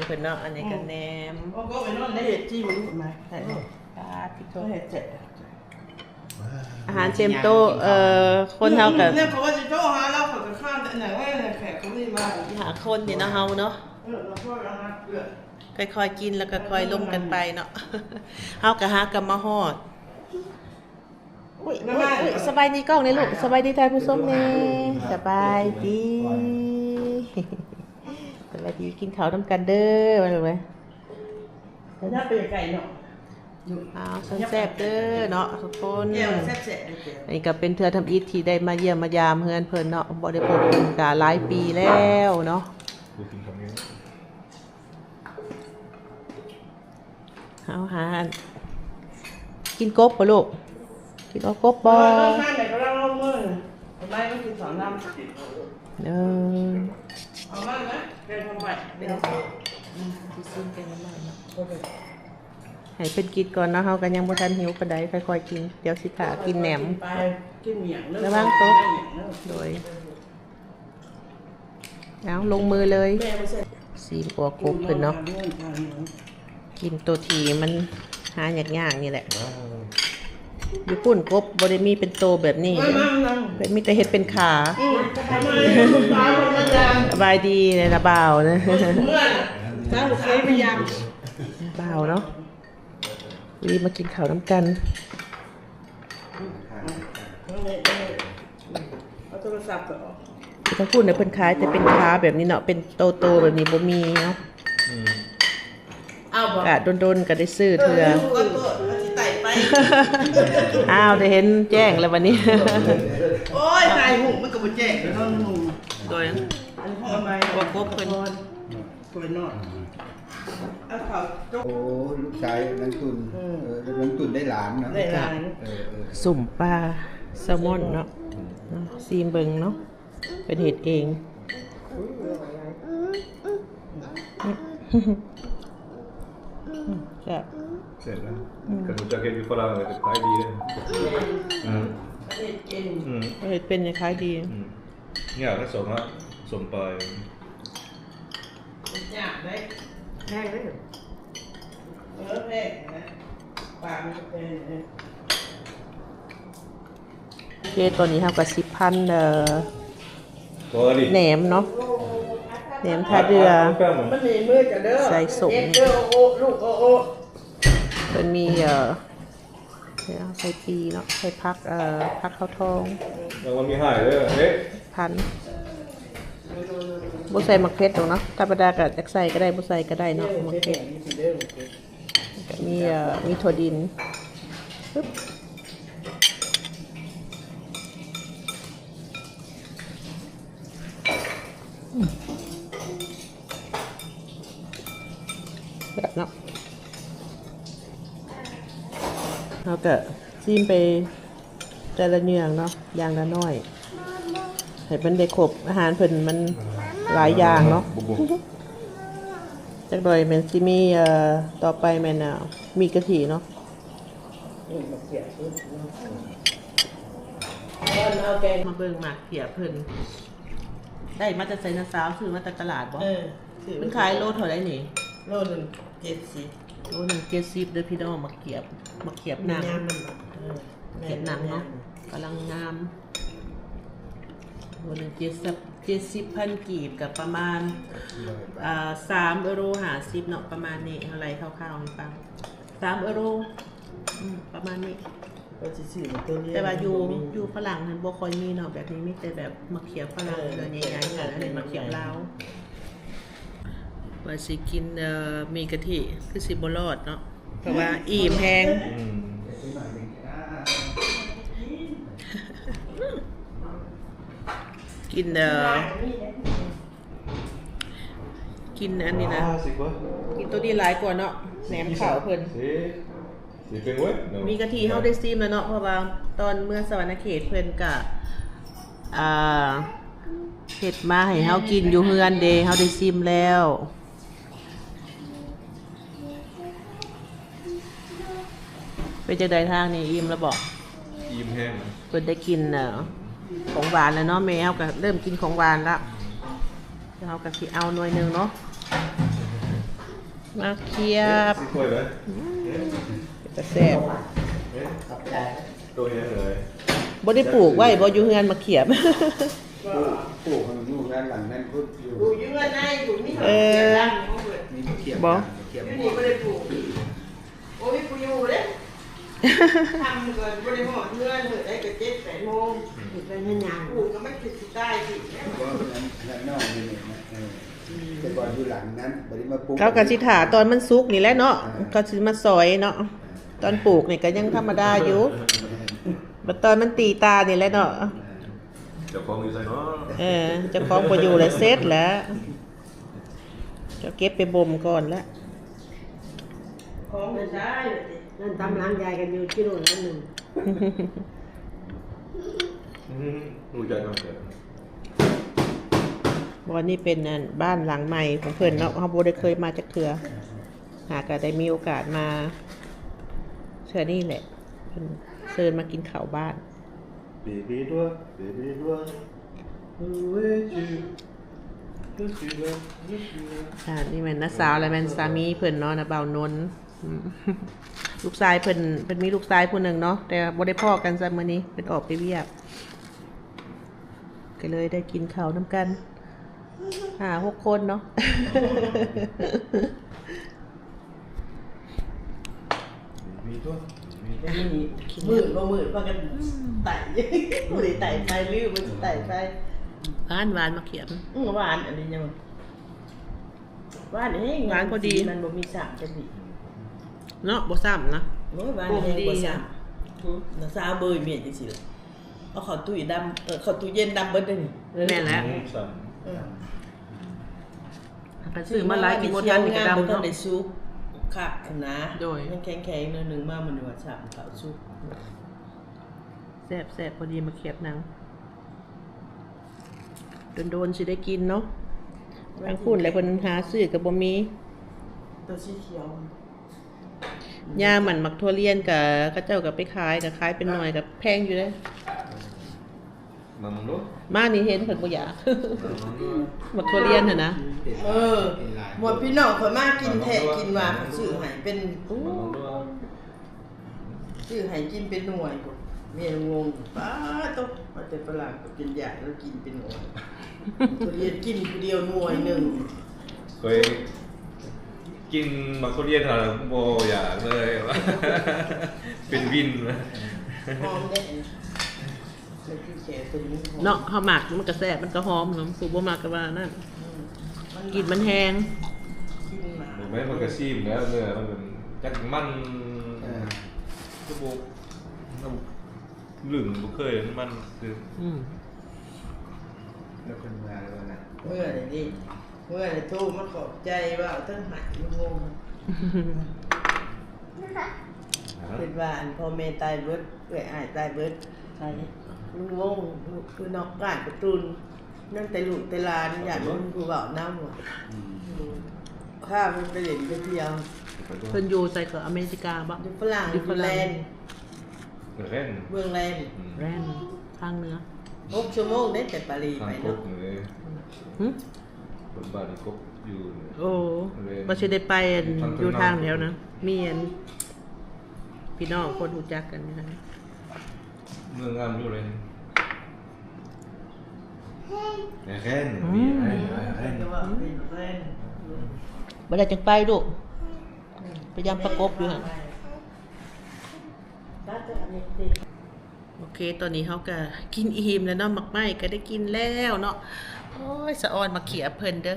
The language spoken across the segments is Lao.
ງເພິ່ນເນາະ. ອັນນີ້ກໍແໜມ ໂອ້ ກໍໄປນອນໃນເຮັດຈີ່ມາໃຫ້ ປາດຕິໂທ ເຮັດແຈກ ອາຫານເຕັມໂຕະ. ເອີ ຄົນເຮົາກໍ ເຂົາວ່າຊິໂທຫາລາວ ເຂົາກໍຄ້າງແຕ່ອັນນັ້ນ ແຂກຄົນນີ້ມາ ຫ້າຄົນນີ້ເນາະ ເຮົາເນາະ. ເອີ ລາວກໍຫາເພື່ອນ ຄ່ອຍໆກິນ ແລ້ວກໍຄ່ອຍລົມກັນໄປເນາະ. ເຮົາກໍຫາກັນມາຮອດ. ອຸ້ຍ ອຸ້ຍ ອຸ້ຍ ສະບາຍດີກ້ອງແດ່ລູກ ສະບາຍດີທ່ານຜູ້ຊົມແດ່. ສະບາຍດີ ສະບາຍດີ ກິນເຂົ້ານຳກັນເດີ ວ່າແລ້ວເວີຍ. ເອົາ ແຊບໆເດີເນາະທຸກຄົນ. ແຈ່ວແຊບໆເດີແຈ່ວ. ອັນນີ້ກໍເປັນເທື່ອທຳອິດທີ່ໄດ້ມາຢ້ຽມມາຢາມເຮືອນເພິ່ນເນາະ ບໍ່ໄດ້ພົບເພິ່ນກະຫຼາຍປີແລ້ວເນາະ. ເອົາຫາ ກິນກົບບໍ່ລູກ? ກິນເອົາກົບບໍ່? ເອີ ເອີ ເອີ ເອົາມານະ ແກງທຳໄມ ອືມ ຊິຊີມແກງທຳໄມເນາະ. ໃຫ້ເພິ່ນກິນກ່ອນເນາະ ເຮົາກໍຍັງບໍ່ທັນຫິວປານໃດ ຄ່ອຍໆກິນ ດຽວຊິຖ້າກິນແໜມ. ໄປ ກິນໝ້ຽງເດີ ລະວັງຕົກ ກິນໝ້ຽງເດີ. ໂດຍ ເອົາ ລົງມືເລີຍ. ຊີມອົວກົບເພິ່ນເນາະ ກິນໂຕທີ່ມັນຫາຍາກໆນີ້ແຫຼະ. ຢູ່ພຸ້ນກົບບໍ່ໄດ້ມີເປັນໂຕແບບນີ້ເດ້ ເພິ່ນມີແຕ່ເຮັດເປັນຂາ. ສະບາຍດີນະບ່າວນະ ບ່າວເນາະ. ນີ້ມາກິນເຂົ້ານຳກັນ. ເອົາໂທລະສັບໄປອອກ. ຢູ່ທາງພຸ້ນນະ ເພິ່ນຂາຍແຕ່ເປັນຂາແບບນີ້ເນາະ ເປັນໂຕໆແບບນີ້ບໍ່ມີເນາະ. ອືມ ເອົາບໍ່? ກະດົນໆກໍໄດ້ຊື້ເທື່ອ. ເອີ ຂໍໂທດ ມັນຊິໄຕໄປ. ອ້າວ ໄດ້ເຫັນແຈ້ງແລ້ວບັດນີ້. ໂອ້ຍ ຖ່າຍຮູບມັນກໍບໍ່ແຈ້ງແລ້ວເນາະ. ໂດຍ ອັນນີ້ເອົາໄວ້ ບໍ່ຄົບເພິ່ນ. ສວຍເນາະ ເອົາເຂົ້າຈົກ. ໂອ້ ລູກຊາຍນາງຕຸ່ນ ເອີ ເອີ ນາງຕຸ່ນໄດ້ຫຼານເນາະ ໄດ້ຫຼານ. ເອີ ເອີ ສົ້ມປາແຊລມອນເນາະ ອືມ ເນາະ ຊີມເບິ່ງເນາະ ເພິ່ນເຮັດເອງ. ອືມ ແຊບ ແຊບນະ. ອືມ ຄັນຮູ້ຈັກເຮັດຢູ່ຝຣັ່ງກໍຂາຍດີເດ້. ອືມ ອືມ ເຮັດເປັນ ອືມ ເຮັດເປັນຂາຍດີ. ອືມ ຍາກນະ ສົ້ມເນາະ ສົ້ມປາ ຍາກເດ້ ແພງເດ້. ເອີ ແພງນະ ປາມັນກໍແພງເດ້. ໂອເຄ ຕອນນີ້ເຮົາກໍຊິພັນ ເອີ ແໜມເນາະ ແໜມທ່າເດື່ອ ມັນມີມືກັນເດີ ໃສ່ສົ້ມນີ້. ເອີ ໂອ້ ລູກ ໂອ້ ໂອ້ ເພິ່ນມີ ເອີ ໃສ່ປີເນາະ ໃສ່ຜັກ ເອີ ຜັກເຂົ້າທອງ ແລ້ວມັນມີຫາຍເດີ ເອີ ພັນ ບໍ່ໃສ່ໝາກເຜັດດອກເນາະ ທຳມະດາກໍຢາກໃສ່ກໍໄດ້ ບໍ່ໃສ່ກໍໄດ້ເນາະ ໝາກເຜັດ. ກໍມີ ເອີ ມີຖົ່ວດິນ ປຶບ ອືມ ແຊບເນາະ. ເຮົາກະຊີມໄປແຕ່ລະຢ່າງເນາະ ຢ່າງລະໜ້ອຍ ໃຫ້ມັນໄດ້ຄົບ ອາຫານເພິ່ນມັນຫຼາຍຢ່າງເນາະ. ຈັກໜ້ອຍແມ່ນຊິມີ ເອີ ຕໍ່ໄປແມ່ນ ເອີ ໝີ່ກະທິເນາະ. ມາເບິ່ງໝາກເຂຍເພິ່ນ ໄດ້ມາແຕ່ໃສນະສາວ? ຊື້ມາແຕ່ຕະຫຼາດບໍ່? ເອີ ເພິ່ນຂາຍໂລເທົ່າໃດນີ້? ໂລໜຶ່ງເຈັດສິບ ໂລໜຶ່ງເຈັດສິບເດີພີ່ນ້ອງ. ໝາກຂຽບ ໝາກຂຽບນັ່ງ ເອີ ຂຽບນັ່ງເນາະ ກຳລັງງາມ. ໂລໜຶ່ງເຈັດສິບ ເຈັດສິບພັນກີບ ກໍປະມານ ອ່າ ສາມເອີໂຣຫ້າສິບເນາະ ປະມານນີ້. ເຮົາໄລ່ຄ່າວໆໃຫ້ຟັງ ສາມເອີໂຣ ອືມ ປະມານນີ້. ວ່າຊິຊື້ມາຕົວນີ້ ແຕ່ວ່າຢູ່ ບໍ່ມີ ຢູ່ຝຣັ່ງຫັ້ນບໍ່ຄ່ອຍມີເນາະ ແບບນີ້ມີແຕ່ແບບໝາກຂຽບຝຣັ່ງ ເອີ ໜ່ວຍໃຫຍ່ໆ ອັນນີ້ໝາກຂຽບລາວ. ວ່າຊິກິນ ເອີ ໝີ່ກະທິ ຄືຊິບໍ່ລອດເນາະ ເພາະວ່າອີ່ມແຮງ. ອືມ ກິນ ເອີ ກິນອັນນີ້ນະ ກິນໂຕນີ້ຫຼາຍກວ່າເນາະ ແໜມເຂົ້າເພິ່ນ. ໝີ່ກະທິເຮົາໄດ້ຊີມແລ້ວເນາະ ເພາະວ່າຕອນເມືອສະຫວັນນະເຂດເພິ່ນກະ ອ່າ ເຮັດມາໃຫ້ເຮົາກິນຢູ່ເຮືອນເດ້ ເຮົາໄດ້ຊີມແລ້ວ. ເປັນຈັ່ງໃດທາງນີ້ ອີ່ມແລ້ວບໍ່? ອີ່ມແຮງ. ເພິ່ນໄດ້ກິນ ເອີ ຂອງຫວານແລ້ວເນາະ ແມ່ເຮົາກໍເລີ່ມກິນຂອງຫວານລະ. ເຮົາກໍຊິເອົາໜ່ວຍໜຶ່ງເນາະ ໝາກຂຽບ. ອືມ ເປັນຕາແຊບ. ບໍ່ໄດ້ປູກໄວ້ບໍ່ ຢູ່ເຮືອນໝາກຂຽບ? ປູກ ປູກຢູ່ເຮືອນຫຼັງນັ້ນພຸ້ນ ຢູ່ ປູກຢູ່ເຮືອນໃນ ປູກມີໝາກຂຽບຫຼັງບໍ່? ມີໝາກຂຽບບໍ່? ຢູ່ນີ້ບໍ່ໄດ້ປູກ. ໂອ້ຍ ຜູ້ຢູ່ເດ້ ຄ່ຳກໍບໍ່ໄດ້ຮອດເຮືອນ ເຮີດໄດ້ກໍເຈັດແປດໂມງ. ອືມ ປູກກໍມັນຄືຊິຕາຍຊິແລ້ວ. ເຮືອນ ເຮືອນນ້ອງນີ້ນະ ເອີ ແຕ່ກ່ອນຢູ່ຫຼັງນັ້ນ ບັດນີ້ມາປູກ ເຂົາກໍຊິຖ້າຕອນມັນສຸກນີ້ແຫຼະເນາະ ເຂົາຊິມາສອຍເນາະ. ຕອນປູກນີ້ກໍຍັງທຳມະດາຢູ່ ບັດຕອນມັນຕີຕານີ້ແຫຼະເນາະ. ເຈົ້າຂອງຢູ່ໃສເນາະ? ເອີ ເຈົ້າຂອງບໍ່ຢູ່ແລ້ວ ເສັດແລ້ວ ເຈົ້າເກັບໄປບົ່ມກ່ອນລະ. ຂອງຢູ່ໃສ? ນັ້ນຕາມຫຼັງຍາຍກັນຢູ່ກິໂລລະໜຶ່ງ. ອືມ ຮູ້ຈັກນຳກັນ. ບ່ອນນີ້ເປັນ ອັນ ບ້ານຫຼັງໃໝ່ຂອງເພິ່ນເນາະ ເຮົາບໍ່ໄດ້ເຄີຍມາຈັກເທື່ອ ຫາກໍໄດ້ມີໂອກາດມາເທື່ອນີ້ແຫຼະ ເພິ່ນເຊີນມາກິນເຂົ້າບ້ານ. ອ່າ ນີ້ແມ່ນນ້າສາວ ແລະ ແມ່ນສາມີເພິ່ນເນາະ ນ້າບ່າວນົນ. ອືມ ລູກຊາຍເພິ່ນ ເພິ່ນມີລູກຊາຍຜູ້ໜຶ່ງເນາະ ແຕ່ບໍ່ໄດ້ພໍ້ກັນຊ້ຳມື້ນີ້ ເພິ່ນອອກໄປວຽກ ກໍເລີຍໄດ້ກິນເຂົ້ານຳກັນ ຫ້າຫົກຄົນເນາະ. ມີຕົວະ ມື້ບໍ່ມື້ພາກັນໄຕ່ ບໍ່ໄດ້ໄຕ່ໄຟ ລືມວ່າຊິໄຕ່ໄຟ. ຫວານ ຫວານໝາກຂຽບ. ອືມ ຫວານ ອັນນີ້ຍັງຫວານແຮງ ຫວານພໍດີ ມັນບໍ່ມີຊ້ຳຈັກດີ້ເນາະ ບໍ່ຊ້ຳນະ. ໂອ້ຍ ຫວານແຮງ ບໍ່ຊ້ຳ. ອືມ ນ້າສາວເບີຍເມດຈັ່ງຊີ້ລະ ເອົາເຂົ້າຕູ້ດຳ ເອີ ເຂົ້າຕູ້ເຢັນດຳເບິດເດ້ນີ້. ແມ່ນແຫຼະ ອືມ ເອີ ຫາກະຊື້ມາຫຼາຍກິນບໍ່ທັນນີ້ກະດຳເນາະ ບໍ່ທັນໄດ້ສຸກຄັກຫັ້ນນະ. ໂດຍ ຍັງແຂງໆໜ້ອຍໜຶ່ງ ມາມື້ນີ້ວ່າຊ້ຳເຂົ້າສຸກ. ແຊບໆ ພໍດີໝາກຂຽບໜັງ ດົນໆຊິໄດ້ກິນເນາະ. ທາງພຸ້ນແຫຼະເພິ່ນຫາຊື້ກໍບໍ່ມີ ໂຕສີຂຽວ. ຍາມມັນໝາກຖົ່ວລຽນກະ ເຂົາເຈົ້າກໍໄປຂາຍ ກໍຂາຍເປັນໜ່ວຍກໍແພງຢູ່ເດ້. ມາເບິ່ງດູ ມານີ້ເຫັນເພິ່ນບໍ່ຢາກ ມາເບິ່ງດູ ໝາກຖົ່ວລຽນຫັ້ນນະ. ເອີ ໝົດພີ່ນ້ອງຂ້ອຍມາກິນແທ້ກິນວ່າ ຊື້ໃຫ້ເປັນ ມາເບິ່ງດູ ຊື້ໃຫ້ກິນເປັນໜ່ວຍພຸ້ນ. ແມ່ງົງ ປ້າໂຕ ມາແຕ່ຝຣັ່ງກໍເປັນຢາກແລ້ວກິນເປັນໜ່ວຍ ທຸລຽນກິນຜູ້ດຽວໜ່ວຍໜຶ່ງ. ຂ້ອຍກິນໝາກທຸລຽນຫັ້ນບໍ່ຢາກເລີຍ ເປັນວິນ. ຫອມເດ້ ເນາະ ເຮົາມັກມັນກະແຊບ ມັນກະຫອມ ຜູ້ບໍ່ມັກກະວ່ານັ້ນ ອືມ ກິ່ນມັນແຮງ. ບໍ່ແມ່ນ ມັນກະຊີມແລ້ວ ເນື້ອມັນຈັກມັນ ເອີ ຄືບໍ່ ເຮົາລຶ້ງບໍ່ເຄີຍ ມັນຄື ອືມ ແລ້ວເພິ່ນເມືອແລ້ວນະ ເມືອເດ້ ເມືອແລ້ວໂທມາຂອບໃຈ ເວົ້າທັງໄຫ້ ລຸງວົງ ຄິດວ່າອັນພໍ່ແມ່ຕາຍເບິດ ເອື້ອຍອ້າຍຕາຍເບິດ ໃຜ ລຸງວົງ ຄືນອກບ້ານປະຕູນ ຍັງແຕ່ລູກແຕ່ຫຼານ ຢ້ານບໍ່ມີຜູ້ເວົ້ານຳ ອືມ ພາເພິ່ນໄປຫຼິ້ນໄປທ່ຽວ. ເພິ່ນຢູ່ໃສກໍ ອາເມລິກາບໍ່? ຢູ່ຝຣັ່ງ ຢູ່ຝຣັ່ງ ຢູ່ແລນ ແລນ ເມືອງແລນ ອືມ ແລນ ທາງເໜືອ ຫົກຊົ່ວໂມງເດ້ ແຕ່ປາຣີໄປເນາະ ຫຶ? ຄົນບ້ານນີ້ກົບຢູ່ ໂອ້ ແລນ ວ່າຊິໄດ້ໄປອັນ ຢູ່ທາງແຖວນະ ມີອັນ ພີ່ນ້ອງຄົນຮູ້ຈັກກັນຢູ່ຫັ້ນ ເມືອງງາມຢູ່ເລີຍ. Reine, oui, Reine, Reine. ບໍ່ໄດ້ຈັ່ງໄປລູກ ພະຍາຍາມປະກົບຢູ່ຫັ້ນ. ໂອເຄ ຕອນນີ້ເຮົາກະກິນອີ່ມແລ້ວເນາະ ໝາກໄມ້ກະໄດ້ກິນແລ້ວເນາະ. ໂອ້ຍ ສະອອນມາເຂຍເພິ່ນເດີ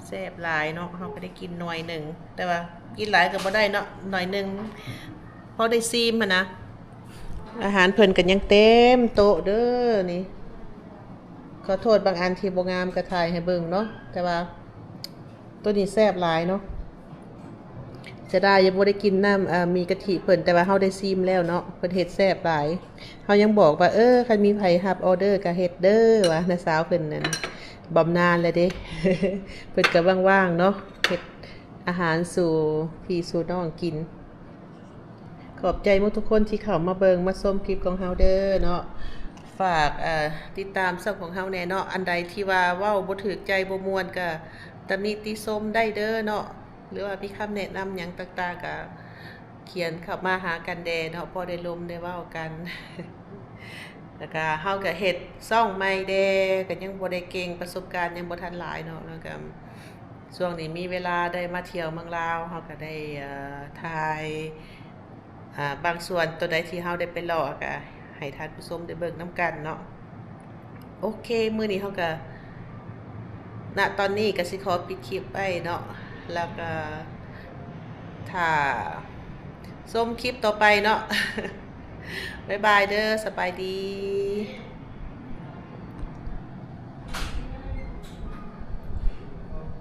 ແຊບຫຼາຍເນາະ. ເຮົາກະໄດ້ກິນໜ່ວຍໜຶ່ງ ແຕ່ວ່າກິນຫຼາຍກະບໍ່ໄດ້ເນາະ ໜ່ອຍໜຶ່ງ ພໍໄດ້ຊີມຫັ້ນນະ. ອາຫານເພິ່ນກະຍັງເຕັມໂຕະເດີນີ້. ຂໍໂທດບາງອັນທີ່ບໍ່ງາມກະຖ່າຍໃຫ້ເບິ່ງເນາະ ແຕ່ວ່າ ໂຕນີ້ແຊບຫຼາຍເນາະ. ເສຍດາຍຍັງບໍ່ໄດ້ກິນນ້ຳ ເອີ ໝີ່ກະທິເພິ່ນ ແຕ່ວ່າເຮົາໄດ້ຊີມແລ້ວເນາະ ເພິ່ນເຮັດແຊບຫຼາຍ. ເຮົາຍັງບອກວ່າ ເອີ ຄັນມີໃຜຮັບອໍເດີກະເຮັດເດີ ວ່ານ້າສາວເພິ່ນນັ້ນ ບຳນານແລ້ວເດ້. ເພິ່ນກະວ່າງໆເນາະ ເຮັດອາຫານສູ່ພີ່ສູ່ນ້ອງກິນ. ຂອບໃຈໝົດທຸກຄົນທີ່ເຂົ້າມາເບິ່ງມາຊົມຄລິບຂອງເຮົາເດີເນາະ. ຝາກ ເອີ ຕິດຕາມຊ່ອງຂອງເຮົາແດ່ເນາະ. ອັນໃດທີ່ວ່າເວົ້າບໍ່ຖືກໃຈບໍ່ມ່ວນກະຕຳໜິຕິຊົມໄດ້ເດີເນາະ ຫຼືວ່າມີຄຳແນະນຳຫຍັງຕ່າງໆກະຂຽນເຂົ້າມາຫາກັນແດ່ເນາະ ພໍໄດ້ລົມໄດ້ເວົ້າກັນ. ແລ້ວກະເຮົາກະເຮັດຊ່ອງໃໝ່ແດ່ ກະຍັງບໍ່ໄດ້ເກັ່ງ ປະສົບການຍັງບໍ່ທັນຫຼາຍເນາະ. ແລ້ວກະຊ່ວງນີ້ມີເວລາໄດ້ມາທ່ຽວເມືອງລາວ ເຮົາກະໄດ້ ເອີ ຖ່າຍ ອາ ບາງສ່ວນ ໂຕໃດທີ່ເຮົາໄດ້ໄປເລາະກະໃຫ້ທ່ານຜູ້ຊົມໄດ້ເບິ່ງນຳກັນເນາະ. ໂອເຄ ມື້ນີ້ເຮົາກະ ນະຕອນນີ້ກະຊິຂໍປິດຄລິບໄວ້ເນາະ ແລ້ວກະຖ້າຊົມຄລິບຕໍ່ໄປເນາະ. ບາຍບາຍເດີ ສະບາຍດີ.